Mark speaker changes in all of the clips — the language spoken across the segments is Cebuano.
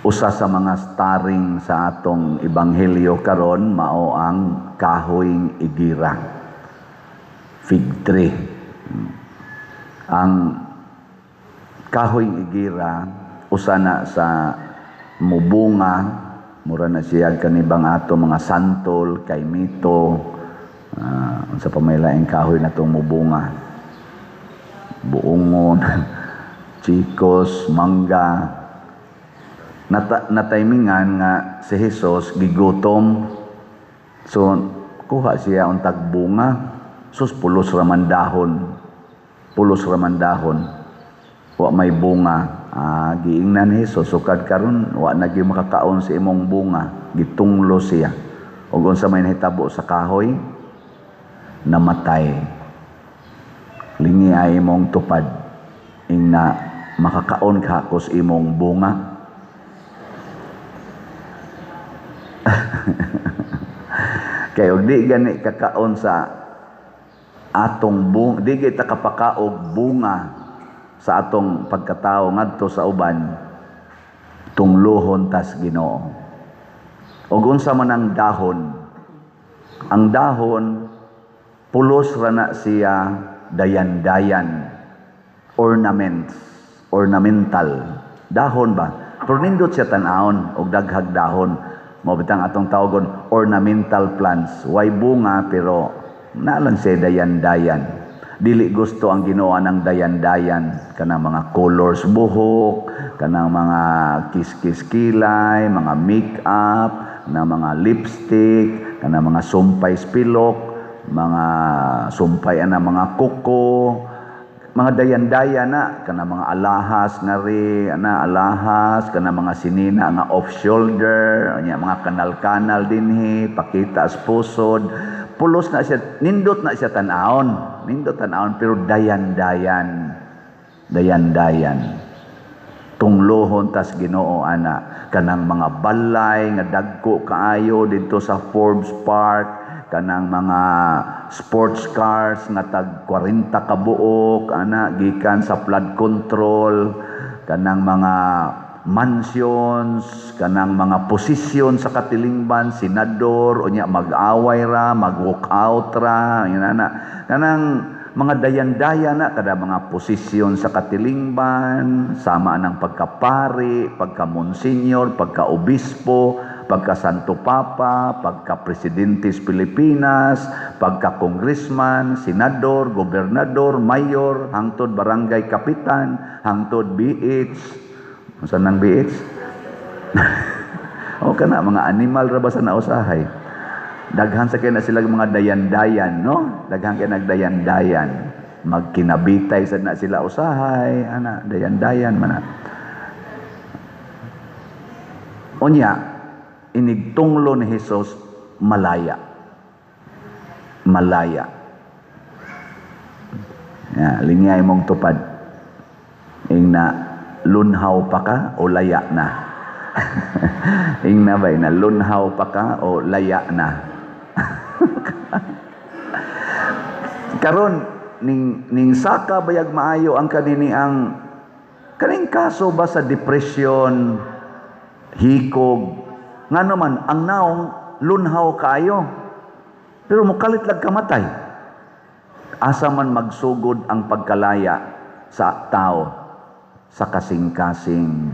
Speaker 1: Usa sa mga starring sa atong ebanghelyo karon mao ang kahoy igira, fig tree. Ang kahoy igira usa na sa mubunga, mura na siya kanibang ato mga santol, kaimito, unsa pa may laing kahoy na itong mubunga, buongon, chikos, mangga. Nataymingan nga si Jesus gigutom, so kuha siya untag bunga. Sus, pulos raman dahon, pulos raman dahon, wa may bunga. Giingnan ni Jesus, "Sukad karon wa na gyud makakaon sa imong bunga." Gitunglo siya. Ug unsa may nahitabo sa kahoy? Namatay. Lingi ay imong tupad, ingna makakaon ka kus imong bunga. Kay og di gani kakaon sa atong bunga, di kita kapakaog bunga sa atong pagkatao ngadto sa uban, tungluhon tas Ginoo. Og unsa man ang dahon? Ang dahon pulos ra na siya dayan-dayan, ornaments, ornamental. Dahon ba? Pero nindot siya tan-awon og daghag dahon. Mao bitang atong tawagon ornamental plants. Way bunga pero naa lang siya dayan-dayan. Dili gusto ang Ginoo ng dayan-dayan, kanang mga colors buhok, kanang mga kiskis kilay, mga make-up, na mga lipstick, kanang mga sumpay spilok, mga sumpay ana mga kuko, mga dayan-dayan na, kanang mga alahas nga ri, ana alahas, kanang mga sinina nga off shoulder, nya mga kanal-kanal dinhi, pakita sa pusod. Pulos na siya, nindot na siya tan-awon, nindot tan-awon pero dayan-dayan, dayan-dayan. Tunglohon tas Ginoo ana, kanang mga balay nga dagko kaayo didto sa Forbes Park, kanang mga sports cars nga tag 40 ka buok ana gikan sa flood control, kanang mga mansions, kanang mga posisyon sa katilingban, senador, unya mag-away ra, mag-walk out ra, yun ana. Kanang mga dayan-daya na kada mga posisyon sa katilingban, sama ng pagkapari, pagka-monsenyor, pagka-obispo, pagka-Santo Papa, pagka-presidente sa Pilipinas, pagka-congressman, senador, gobernador, mayor, hangtod barangay kapitan, hangtod BH. Unsa nang BH? O kana mga animal ra ba sa nausahay. Daghan sa kay na sila mga dayan-dayan, no? Daghan kay nagdayan-dayan. Magkinabitay sad na sila usahay, ana, dayan-dayan man na. Unya, inigtunglo ni Jesus, malaya. Malaya. Ya, linyay mong tupad. Ingna lunhaw pa ka o laya na? Ingna ba, na lunhaw pa ka o laya na? Karon ning saka bayag maayo ang kanini ang kaning kaso ba sa depression, hikog, ngano man ang naong lunhaw kaayo pero mokalit lag kamatay. Asa man magsugod ang pagkalaya sa tao? Sa kasing-kasing.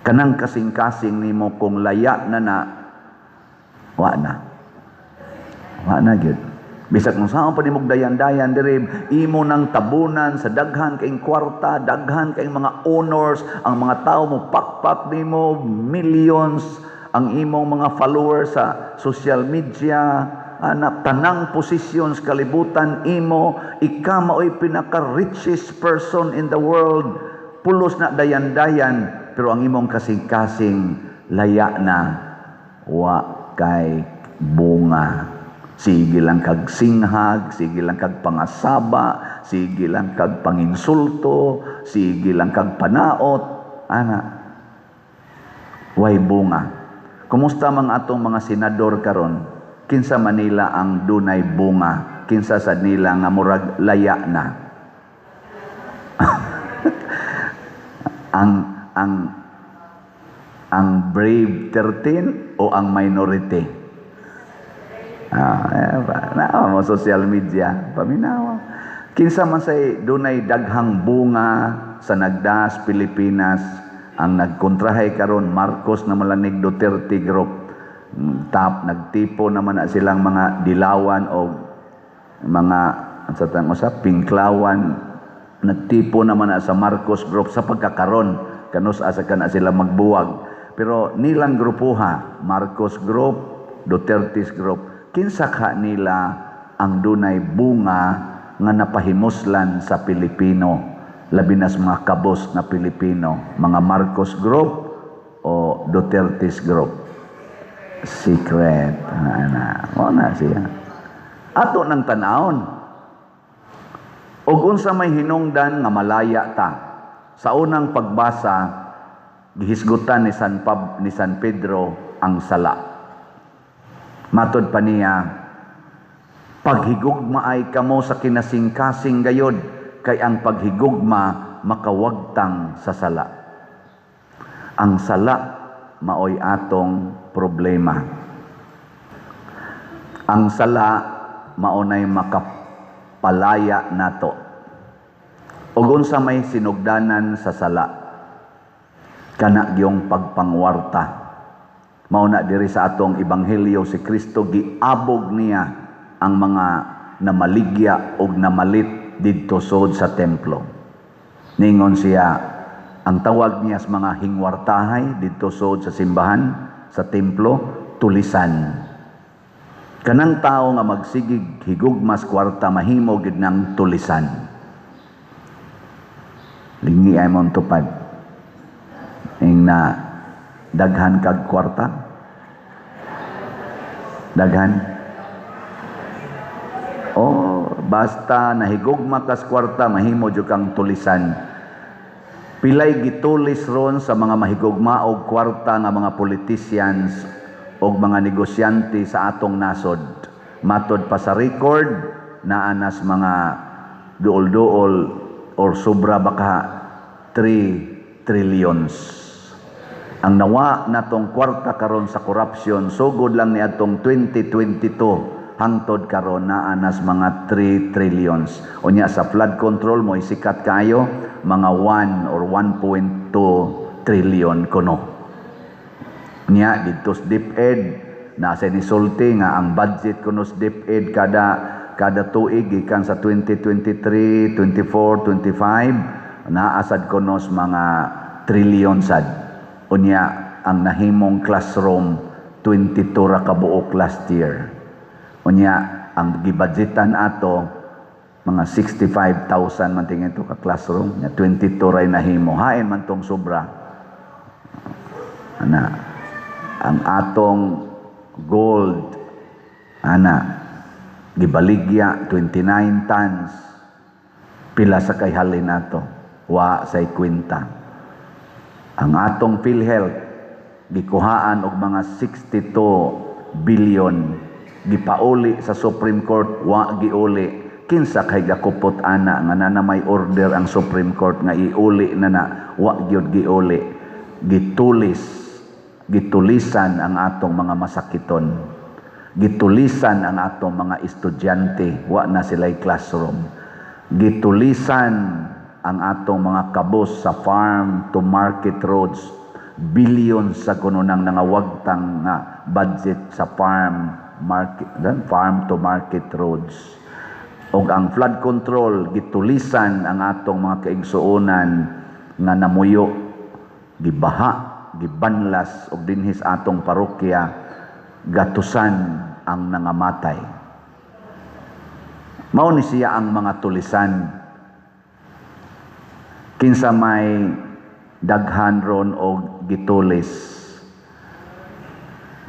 Speaker 1: Kanang kasing-kasing nimo kung laya na na, wa na. Wa na gyud. Bisag kung saan pa nimog dayan-dayan diri, imo nang tabunan sa daghan kaing kwarta, daghan kaing mga honors, ang mga tao mo pakpak nimo, millions ang imong mga followers sa social media, anak, tanang posisyon sa kalibutan imo, ika maoy pinaka-richest person in the world, pulos na dayan-dayan, pero ang imong kasing-kasing laya na, wa kay bunga. Sige lang kag singhag, sige lang kag pangasaba, sige lang kag panginsulto, sige lang kag panaot, ana, way bunga. Kumusta mang atong mga senador karon? Kinsa Manila ang dunay bunga? Kinsa sa nila nga murag laya na? Ang Ang Brave 13 o ang minority? Ah, eh, na mo social media, paminawa. Kinsa man say dunay daghang bunga sa nagdas Pilipinas? Ang nagkontrahay karon, Marcos na malanig Duterte Group. Tap nagtipo naman na silang mga dilawan o mga sa tang usa pinklawan, nagtipo naman na sa Marcos Group sa pagkakaron kanus asa kana sila magbuwag, pero nilang grupuha, Marcos Group, Duterte's Group, kinsa ka nila ang dunay bunga nga napahimuslan sa Pilipino, labi na sa mga kabos na Pilipino, mga Marcos Group o Duterte's Group? Secret ana mo na siya, ato nang tan-awon. Ug unsa may hinungdan nga malaya ta? Sa unang pagbasa, gihisgutan ni San Pedro ang sala. Matod pa niya, "Paghigugma ay kamo sa kinasingkasing gayod, kay ang paghigugma makawagtang sa sala." Ang sala maoy atong problema. Ang sala maunay makapalaya nato. Ug unsa may sinugdanan sa sala? Kana gyung pagpangwarta. Mao na diri sa atong ebanghelyo, si Kristo giabog niya ang mga namaligya og namalit didto sod sa templo. Ningon siya, ang tawag niya sa mga hingwartahay didto sod sa simbahan, sa templo, tulisan. Kanang tao nga magsigig higugmas kwarta, mahimo gid ng tulisan. Lingi ay mong tupad. Ing na daghan kag kwarta? Daghan? Oh, basta nahigugma kas kwarta, mahimo jud kang tulisan. Pilay gitulis ron sa mga mahigugma og kwarta nga mga politicians og mga negosyante sa atong nasod? Matod pa sa record, naa nas mga duol-duol or sobra baka 3 trillions. Ang nawa natong kwarta karon sa corruption, sugod lang ni atong 2022 hangtod karon, naa nas mga 3 trillions. Unya sa flood control mo sikat kayo, mga 1 or 1.2 trillion kuno. Niya didto sa DepEd, nasa ni sulti nga ang budget kuno sa DepEd kada kada tuig gikan sa 2023, 24, 25, naasad kuno sa mga trillion sad. Unya ang nahimong classroom, 22 ra ka buok last year. Unya ang gibudgetan ato mga 65,000 man tingin to ka classroom, nya 22 ray nahimo. Hain man tong sobra. Ana, ang atong gold ana gibaligya 29 tons, pila sa kay halin ato? Wa say kwenta. Ang atong PhilHealth gikuhaan og mga 62 billion, gipauli sa Supreme Court, wa giuli. Kinsa kay gakupot ana nga na may order ang Supreme Court nga iuli na na, wa gyud giuli? Gitulis, gitulisan ang atong mga masakiton, gitulisan ang atong mga estudyante, wa na sila'y classroom, gitulisan ang atong mga kabos sa farm to market roads, billions sa kuno nang nangawagtang nga budget sa farm market, farm to market roads. Og ang flood control, gitulisan ang atong mga kaigsuonan nga namuyo, gibaha, gibanlas, og dinhi sa atong parokya gatusan ang nangamatay. Mao ni siya ang mga tulisan. Kinsa may daghan ron og gitulis?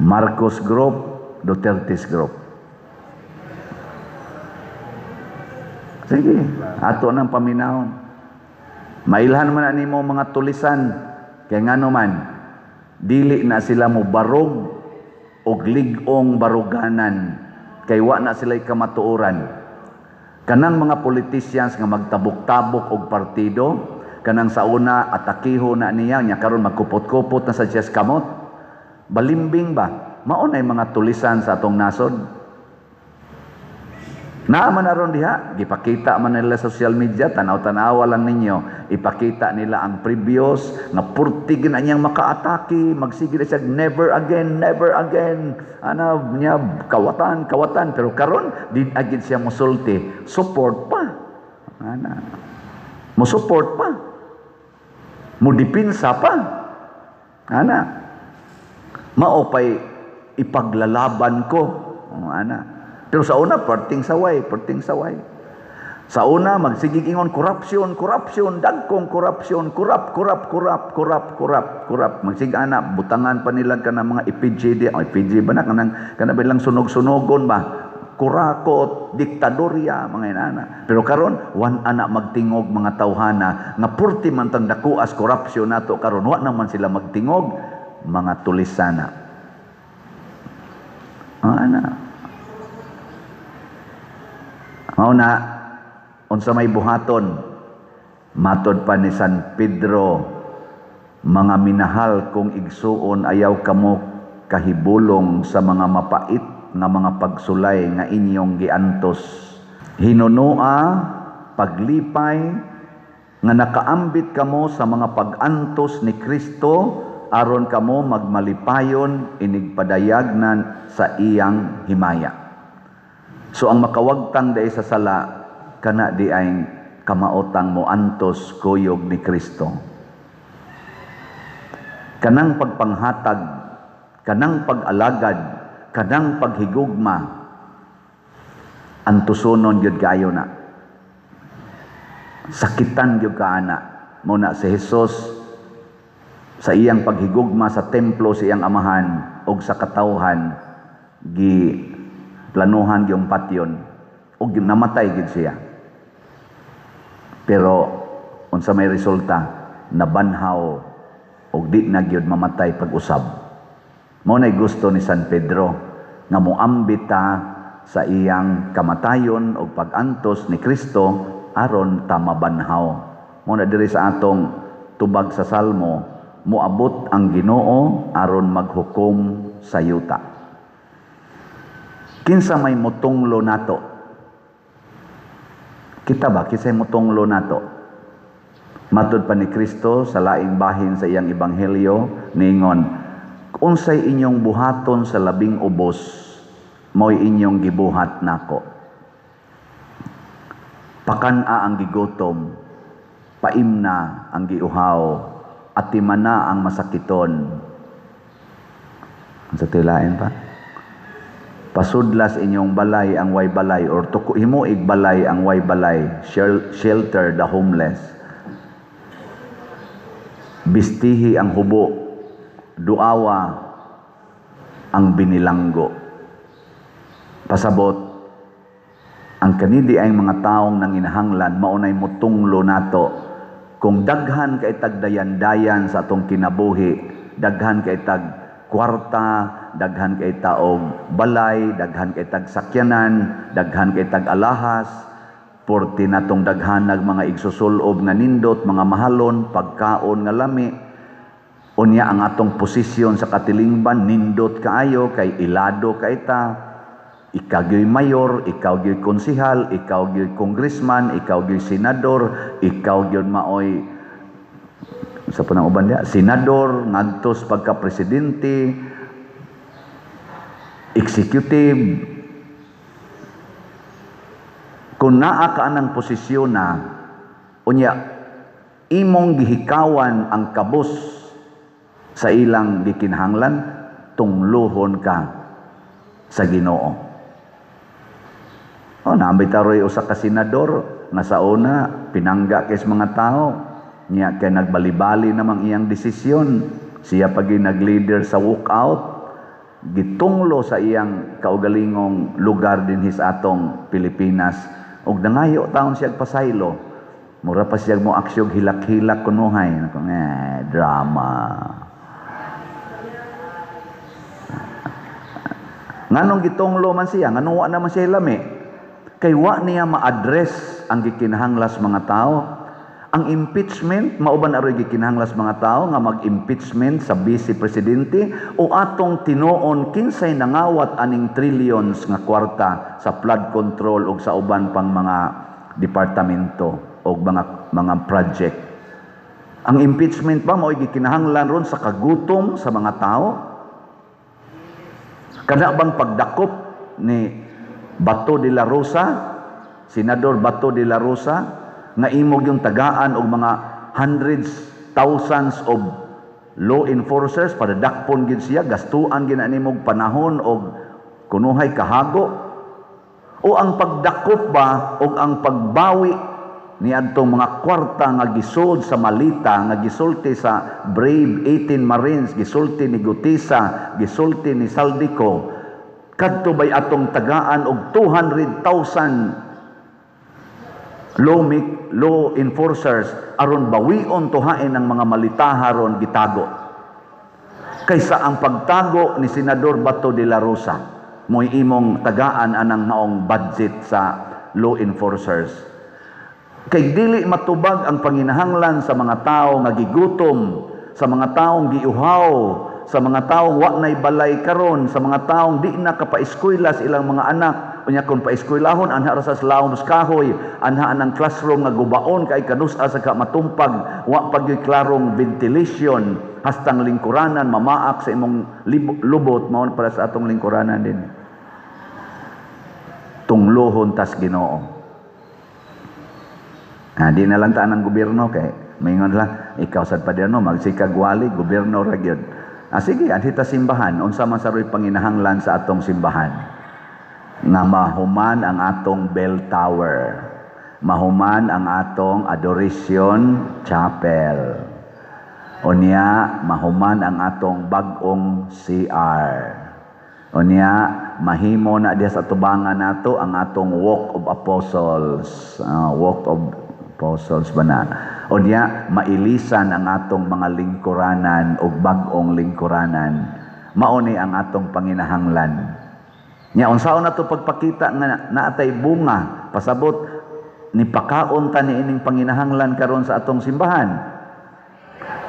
Speaker 1: Marcos Group, Duterte's Group? Sige, ato nang paminahon. Mailhan man na nimo mga tulisan, kay ngano man dili na sila mo barog og lig-ong baruganan, kay wa na sila'y kamatuoran. Kanang mga politicians nga magtabok-tabok og partido, Kanang sa una atakiho na niya nya, karon magkupot-kupot na sa siyas kamot. Balimbing ba? Mao na mga tulisan sa atong nasod. Naa man aron diha, gipakita man nila sa social media, tanaw-tanawa lang ninyo. Ipakita nila ang previous nga purti gina niyang makaatake, magsige na siya, "Never again, never again." Ana niya, kawatan, kawatan, pero karon di agid siya mosulti, support pa. Ana. Mo support pa. Mo dipinsa pa. Ana. Mao pay ipaglalaban ko. Oh, ana. Pero sa una, perting saway, perting saway. Sa una, magsigig ingon, "Corruption, corruption, dagkong corruption, corrupt, corrupt, corrupt, corrupt, corrupt, corrupt." Magsig ana, butangan pa nila ka ng mga EPG di, oh, EPG ba na, kanang, kanang bilang sunog-sunogon ba? Kurakot, diktadorya, mga inana. Pero karon, wan ana magtingog mga tawhana, nga purti man tang dakuas corruption nato karon, wa naman sila magtingog, mga tulisana. Ah, ana. Mao na, unsa may buhaton, matod pa ni San Pedro, "Mga minahal kong igsuon, ayaw kamo kahibulong sa mga mapait nga mga pagsulay nga inyong giantos. Hinunoa paglipay nga nakaambit kamo sa mga pag-antos ni Kristo aron kamo magmalipayon inig padayag na sa iyang himaya." So ang makawagtang dai sa sala kana di ay kamaotang mo antos kuyog ni Kristo. Kanang pagpanghatag, kanang pag-alagad, kanang paghigugma, antusonon gyud kaayo na. Sakitan gyud ka ana. Mao na si Jesus sa iyang paghigugma sa templo sa iyang amahan og sa katawhan, gi planuhan yung patyon ug namatay gid siya. Pero unsa may resulta? Nabanhaw ug di na gyud mamatay pag-usab. Mao nay gusto ni San Pedro nga moambit ta sa iyang kamatayon ug pag-antos ni Kristo aron ta mabanhaw. Mao na diri sa atong tubag sa Salmo, moabot ang Ginoo aron maghukom sa yuta. Kinsa may mutunglo nato? Kita ba kinsay mutunglo nato? Matud pa ni Kristo sa laing bahin sa iyang ebanghelyo, niingon, "Unsay inyong buhaton sa labing ubos, mo'y inyong gibuhat nako." Pakan-a ang gigutom, paimna ang giuhaw, atimana ang masakiton. Sa tilain pa? Pasudlas inyong balay ang way balay or tuko himuig balay ang way balay, shelter the homeless. Bistihi ang hubo, duawa ang binilanggo. Pasabot, ang kanidi ay mga taong nanginahanglan, maunay mutunglo nato. Kung daghan kay tagdayan-dayan sa atong kinabuhi, daghan kay tag kwarta, daghan kay taog balay, daghan kay tag sakyanan, daghan kay tag alahas, porti natong daghanag mga igsusulob nga nindot, mga mahalon, pagkaon nga lami, unya ang atong posisyon sa katilingban nindot kaayo kay ilado kay ta, ikaw gyoy mayor, ikaw gyoy konsihal, ikaw gyoy congressman, ikaw gyoy senador, ikaw gyoy maoy sa panang uban diha, senador, ngadtos pagka presidente, executive. Kung naa ka anang posisyon na, unya imong gihikawan ang kabus sa ilang gikinahanglan, tungluhon ka sa Ginoo. Oh, naambit taroy usa ka senador nga sa una pinangga kay sa mga tao niya kay nagbalibali namang iyang desisyon. Siya pagi nag-leader sa walkout, gitunglo sa iyang kaugalingong lugar dinhi sa atong Pilipinas ug nangayo taon siya pasaylo. Mura pa siya mo aksyog hilak-hilak kunuhay. Nako, drama. Nganong gitunglo man siya? Nganong wa naman siya lami? Kay wa niya ma-address ang gikinahanglas mga tao. Ang impeachment, mao ba na aroy gikinahanglan sa mga tao nga mag-impeachment sa vice presidente, o atong tinuon kinsay nangawat aning trillions nga kwarta sa flood control ug sa uban pang mga departamento o mga project? Ang impeachment ba mao'y gikinahanglan ron sa kagutom sa mga tao? Kana bang pagdakop ni Bato de la Rosa, Senador Bato de la Rosa, nga imong yung tagaan og mga hundreds, thousands of law enforcers para dakpon gid siya, gastuan gid na nimog panahon og kunuhay kahago? O ang pagdakop ba og ang pagbawi ni adtong mga kwarta nga gisud sa malita, nga gisulti sa Brave 18 Marines, gisulti ni Guteza, gisulti ni Zaldy Co, kadto bay atong tagaan og 200,000 law enforcers aron bawion tuhain ang mga malitaha ron gitago, kaysa ang pagtago ni Senador Bato de la Rosa mo'y imong tagaan anang maong budget sa law enforcers? Kay dili matubag ang panginahanglan sa mga tao nga gigutom, sa mga taong giuhaw, sa mga taong wa nay balay karon, sa mga taong di na kapaeskwela sa ilang mga anak. Unya kung paeskwelahon, anha ra sa lawom kahoy, anha anang classroom nga gubaon kay kanus-a sa ka matumpag, wa pa gyud klarong ventilation, hastang lingkuranan mamaak sa imong lubot. Mao para sa atong lingkuranan din. Tunglohon tas Ginoo. Ah, di na lang taan ang gobyerno kay maingon lang ikaw sad pa no magsikag wali gobyerno ra gyud. Ah, sige, anhi ta simbahan, unsa man saroy panginahanglan sa atong simbahan? Nga mahuman ang atong bell tower, mahuman ang atong adoration chapel. Unya mahuman ang atong bag-ong CR. Unya mahimo na diha sa tubangan nato ang atong Walk of Apostles. Walk of Apostles ba na? Unya mailisan ang atong mga lingkuranan og bag-ong lingkuranan. Mao ni ang atong panginahanglan. Nya unsaon nato pagpakita nga naatay bunga, pasabot ni pakaon ta ni ining panginahanglan karon sa atong simbahan?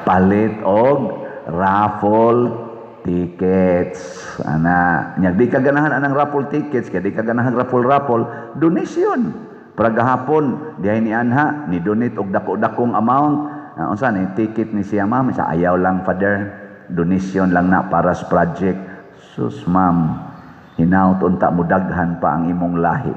Speaker 1: Palit og raffle tickets. Ana, nya di ka ganahan anang raffle tickets kay di ka ganahan raffle-raffle, donation. Para gahapon dihay ni anha ni donate og dako-dakong amount. Unsa ni ticket ni siya, ma'am? Sa ayaw lang, Father, donation lang na para sa project. Sus, ma'am, hinaut unta mo daghan pa ang imong lahi.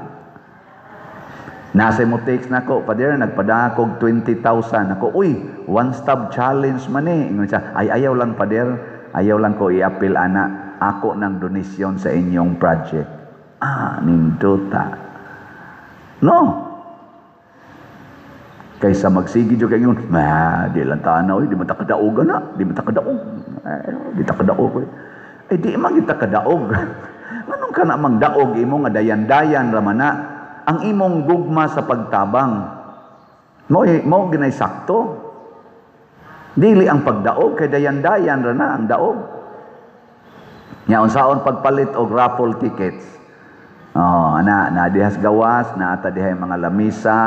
Speaker 1: Nasa mo text nako, "Father, nagpadakog 20,000." Ako, "Uy, one stop challenge man eh." Ingon siya, "Ay, ayaw lang, Father, ayaw lang ko i-appeal ana, ako ng donasyon sa inyong project." Ah, nindota. No. Kaysa magsige jud kay ingon, "Ma, di lang tanaw, di man ta kadaog na, di man ta kadaog. Ay, di ta kadaog." Eh, di man kita kadaog. Nganong ka na mangdaog imo nga dayan-dayan ramana ang imong gugma sa pagtabang? Mo ginay sakto. Dili ang pagdaog kay dayan-dayan ra na ang daog. Nya unsaon pagpalit og raffle tickets? Oh, ana na dihas gawas, naa ta dihay mga lamisa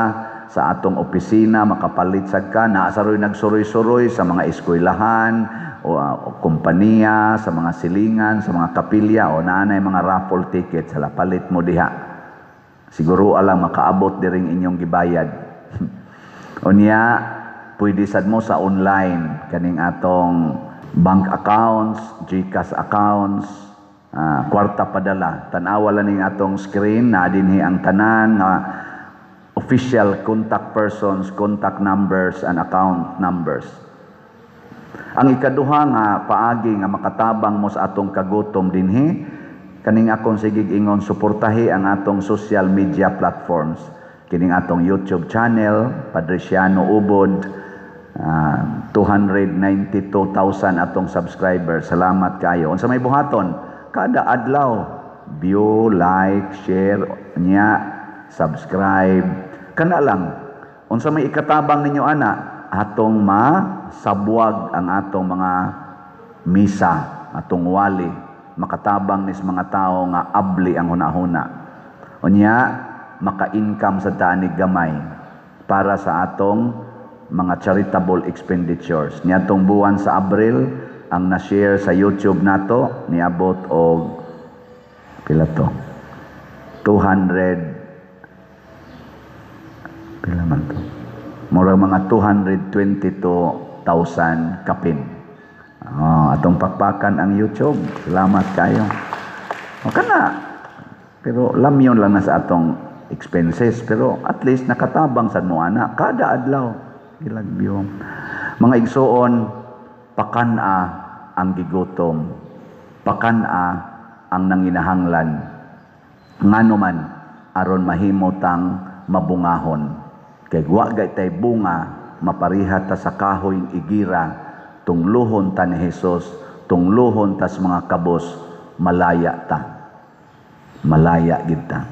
Speaker 1: sa atong opisina, makapalit sad ka, naa saroy nagsuroy-suroy sa mga eskwelahan o kompanya, sa mga silingan, sa mga kapilya, o naa nay mga raffle tickets, hala, palit mo diha. Siguro alang makaabot diring inyong gibayad. Unya, pwede sad mo sa online kaning atong bank accounts, GCash accounts, kwarta padala. Tan-awa lang ning atong screen na dinhi ang tanan nga official contact persons, contact numbers and account numbers. Ang ikaduha nga paagi nga makatabang mo sa atong kagutom dinhi, kaning akong sigig ingon, suportahi ang atong social media platforms. Kining atong YouTube channel, Padriciano Ubod, 292,000 atong subscribers. Salamat kayo. Unsa may buhaton? Kada adlaw, view, like, share, nya, subscribe. Kana lang. Unsa may ikatabang ninyo ana? Atong masabwag ang atong mga misa, atong wali, makatabang nis mga tao nga abli ang hunahuna. Unya, maka-income sa tanig gamay para sa atong mga charitable expenditures. Niadtong buwan sa Abril, ang na-share sa YouTube nato niabot og pila to? 200, pila man to? Murag mga 222,000 kapin. Oh, atong pakpakan ang YouTube. Salamat kayo. O kana. Pero lamyon lang na sa atong expenses, pero at least nakatabang sa mo ana kada adlaw. Ilagyo. Mga igsuon, pakan-a ang gigutom. Pakan-a ang nanginahanglan. Ngano man, aron mahimo tang mabungahon. Kay wa gay tay bunga, mapariha ta sa kahoy igira, tungluhon ta ni Jesus, tungluhon ta sa mga kabos, malaya ta. Malaya gid ta.